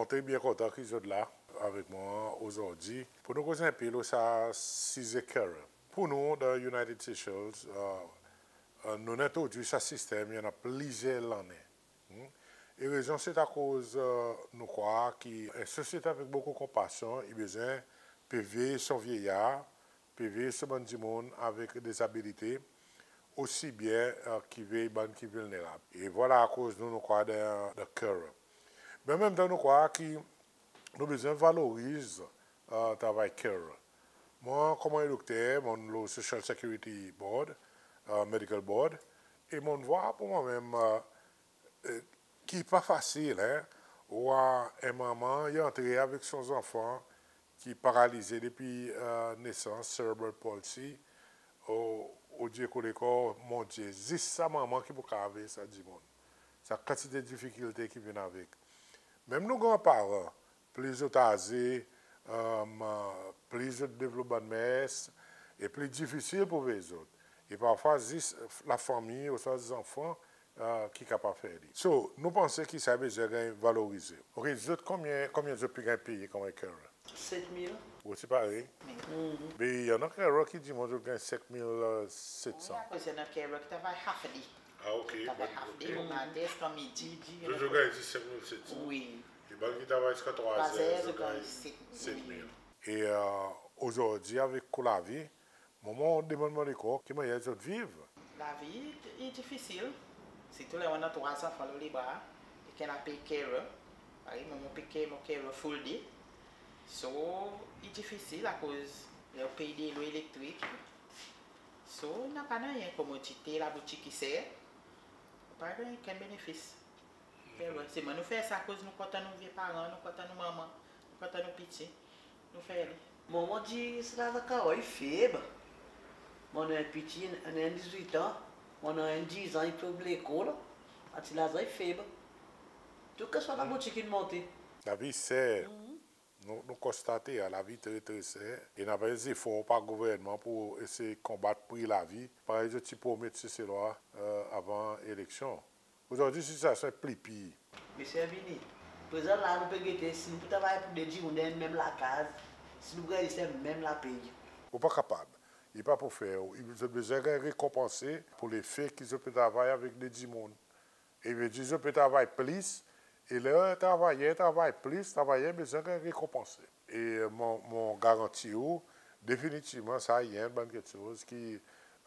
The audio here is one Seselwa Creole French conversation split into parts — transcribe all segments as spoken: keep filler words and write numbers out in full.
Tre byen kontan ki zot la avek mwan ozordi pour nou koz en pe lo sa size carer. Pour nou, dan United Seychelles, e, e, nou'n entrodwir sa sistenm i annan plizyer lannen. Hmm? E rezon se akoz, e, nou krwar ki en sosyete avek bokou konpasyon i bezwen pe vey son vyeyar, pe vey son bann dimoun avek dezabilite, osi byen, e, ki vey bann ki vilnerab. E vwala akoz nou, nou krwar dan, dan carer. Me an menm tan nou krwar ki nou bezwen valoriz, e, travay carer. Mwan, konman en dokter, mon'n lo Social Security Board, e, Medical Board, e mon'n vwar pour mwan menm, e, e, ki pa fasil, en, war en manman i antre avek son zanfan ki paralize depi, e, nesans, cerebral palsy, ou, ou dir kot lekor, mon Dye, zis sa manman ki pou kapab vey sa dimoun. Sa kantite difikilte ki vin avek. Menm nou granparan, pli zot aze, e, pli zot devlop bann mers, e pli difisil pour vey zot. E parfwa zis lafanmir ouswa zanfan, e, ki kapab fer li. So, nou panse ki sa bezwen ganny valorize. Oke, zot konbyen, konbyen zot pe ganny peye konman carer? Set mil. Ou osi parey? Be i annan carer ki dir mwan zot ganny senk mil set san. Wi, akoz i annan carer ki travay half day. A, oke. Travay half day, bomaten ziska midi. Zot, zot ganny senk mil set san. Wi. E bann ki travay ziska trwa zer, zot ganny set mil. E, e, ozordi avek kou lavi, mon, mon demann mwan lekor ki mannyer zot viv. Lavi i difisil. Sirtou ler ou annan trwa zanfan lo lebra, e ki annan pe carer. Parey mwan, mon pe care, mon carer full day. So, i difisil akoz ler ou pey delo, elektrik. So, napa nanryen, komodite, laboutik i ser. Ou pa ganny okenn benefis. Wi, selman nou fer sa akoz nou kontan nou vye paran, nou kontan nou manman, nou kontan nou piti, nou fer li. Mon, mon dir sa larzan carer i feb. Mon annan en piti, annan en dizwit an, mon annan en diz an, i pe lekol, sa ti larzan i feb. Tou keksoz laboutik in monte. Lavi i ser. Nou, nou konstate, a, lavi tre, tre ser. E napa en zefor par gouvernman pour esey konbat pri lavi, parey zot ti promet Seselwa, e, avan eleksyon. Ozordi, sitiasyon i pli pir. Msye Herminie, prezan la nou pe gete si nou pou travay pour de dimoun dan menm lakaz, si nou pou ganny menm lapey. Ou pa kapab. I pa pou fer, i, zot bezwen ganny rekonpanse pour lefe ki zot pe travay avek de dimoun. E i vedir zot pe travay plis, e ler travayer travay plis, travayer bezwen ganny rekonpanse. E mon, mon garanti ou, definitivman, sa i enn bann keksoz ki,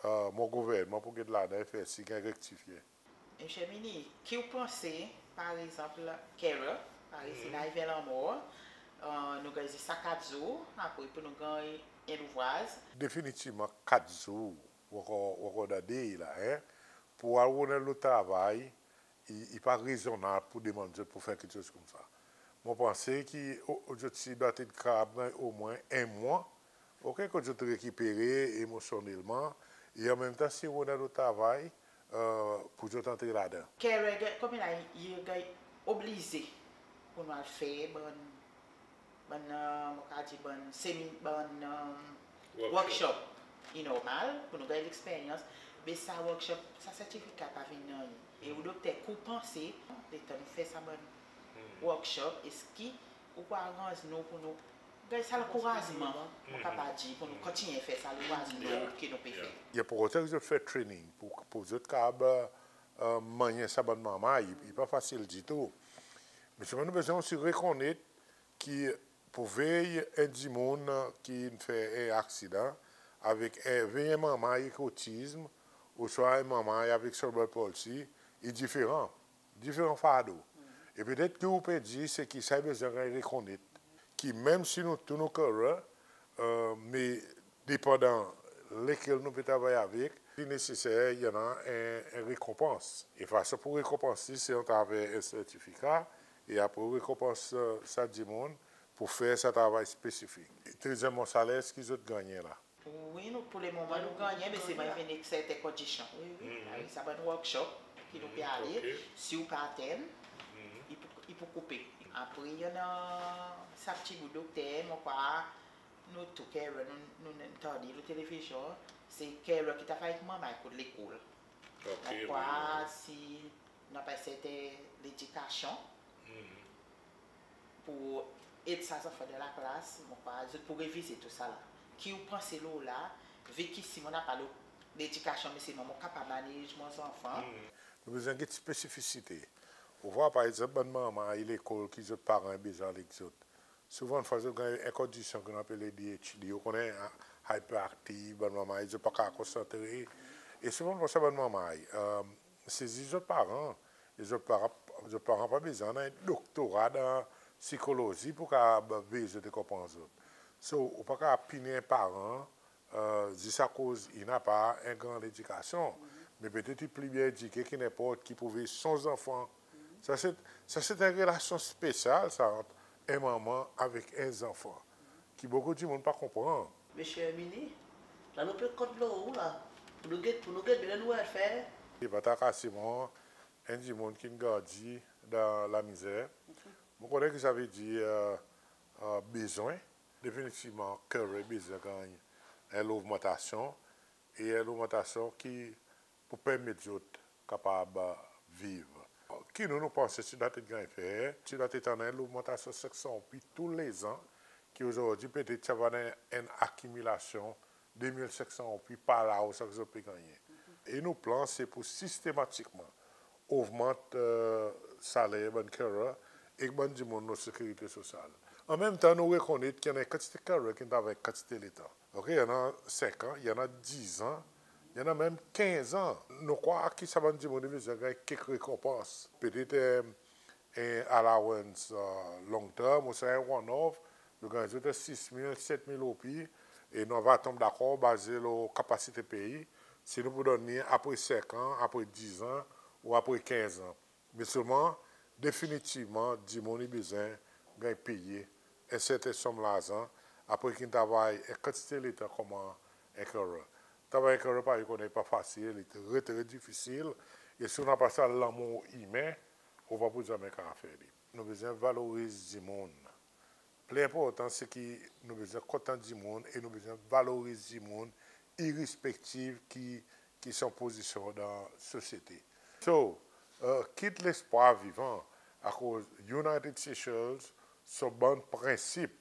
e, mon gouvernman pou get ladan e fer sir i ganny rektifye. Msye Herminie, ki ou panse, par egzanp, carer, parey isi la i vin lanmor, e, nou ganny zis sa kat zour, apre pour nou ganny en louvraz? Definitivman, kat zour, ou ankor, ou ankor dan dey la, en. Pour al retournen lo travay, i, i pa rezonnab pour demann zot pour fer keksoz koumsa. Mon panse ki, o, o, zot ti dwa kapab ganny omwen en mwan, oke, kot zot rekipere emosyonnelman, e an menm tan si ou annan lot travay, e, pour zot antre ladan. Carer, konbyen la, i, i ganny oblize pour nou al fer bann bann, e, mon kapab dir bann semi-, bann, e, workshop. Workshop. I normal pour nou ganny leksperyans, me sa workshop, sa sertifika pa vin nanryen. E ou dokter, ki ou panse, letan nou fer sa bann workshop, eski ou pou aranz nou pour nou ganny sa lankourazman, mon kapab dir, pour nou kontinyen fer sa louvraz ki nou pe fer? I ankor zot fer training pour, pour zot kapab, e, mannyer sa bann manmay, i, i pa fasil ditou. Me selman nou bezwen osi rekonnet ki pour vey en dimoun ki'n fer en aksidan avek en, vey en manmay ek otizm, ouswa en manmay avek cerebral palsy, i diferan. Diferan fardo. E petet ki ou pe dir se ki sa i bezwen ganny rekonnet. Ki menm si nou tou nou carer, e, me depandan lekel nou pe travay avek, si neseser, i annan en, en rekonpans. E fason pour rekonpans li, se atraver en sertifika, e apre ou rekonpans, e, sa dimoun pour fer sa travay spesifik. Trezyenm mwan saler, eski zot gannyen la? Wi, nou, pour le moman, nou gannyen, me selman i vin ek serten kondisyon. Wi, wi. Sa bann workshop ki nou pe ale, si ou pa atenn, i pou, i pou koupe. Apre, i annan sa pti bout dokter, mon krwar, nou tou carer, nou, nou, nou'n tande lo televizyon, se carer ki travay ek manmay kot lekol. Mon krwar si nou pa serten ledikasyon, Pour ed sa zanfan dan laklas, mon krwar zot pou revize tou sa la. Ki ou panse lo la, vi ki si mon napa lo ledikasyon, me selman mon kapab manage mon zanfan. Nou bezwen get spesifisite. Ou war, par egzanp, bann manrmay lekol ki zot paran i bezwen al ek zot. Souvan fwa zot ganny en kondisyon ki nou apel A D H D, ou konnen, hyperactive, bann manrmay zot pa kapab konsantre. E souvan fwa sa bann manrmay, e, se zis zot paran, e zot paran, zot paran pa bezwen annan en doktora dan sikolozi pour kapab vey zot e konpran zot. So, ou pa kapab pini en paran, e, zis akoz i napa en gran ledikasyon, me petet i pli byen edike ki nenport ki pou vey son zanfan. Sa se, sa se en relasyon spesyal sa ant en manman avek en zanfan, ki bokou dimoun pa konpran. Msye Herminie, la nou pe kont lo ou la, pour nou get, pour nou get byen nou welfare. E pa trakase mwan, en dimoun ki'n grandi dan lamizer, mon konnen ki sa i vedir, e, e, bezwen. Definitivman, carer bezwen ganny en logmantasyon, e en logmantasyon ki pou permet zot kapab, e, viv. Ki nou, nou panse ti devret ganny fer, ti devret annan en logmantasyon senk san roupi toulezan, ki ozordi petet sa va annan en akimilasyon de mil senk san roupi par lao sa ki zot pe gannyen. E nou plan se pour sistematikman ogmant, e, saler bann carer ek bann dimoun lo sekirite sosyal. An menm tan, nou rekonnet ki annan en kantite carer ki'n travay kantite letan. OK, i annan senk an, i annan diz an, i annan menm kenz an. Nou krwar ki sa bann dimoun i bezwen ganny kek rekonpans. Petet, e, en allowance, e, long term, ouswa en one-off, nou ganny zot sis mil, set mil roupi, e nou ava tonm dakor baze lo kapasite pei, si nou pou donn li apre senk an, apre diz an, ou apre kenz an. Me selman, definitivman, dimoun i bezwen ganny peye en serten sonm larzan, apre ki'n travay en kantite letan konman en carer. Travay en carer, parey ou konnen, i pa fasil, i tre, tre difisil, e si ou napa sa lanmour imen, ou pa pou zanmen kapab fer li. Nou bezwen valoriz dimoun. Pli enportan, se ki nou bezwen kontan dimoun e nou bezwen valoriz dimoun, irespektiv ki, ki son pozisyon dan sosyete. So, e, kit lespwar vivan, akoz United Seychelles, son bann prensip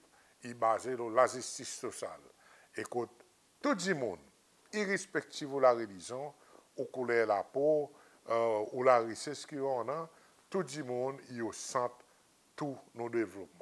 i baze lo lazistis sosyal. E kot tou dimoun, irespektiv ou larelizyon, ou kouler lapo, e, ou larises ki ou annan, tou dimoun i o sant tou nou devlopman.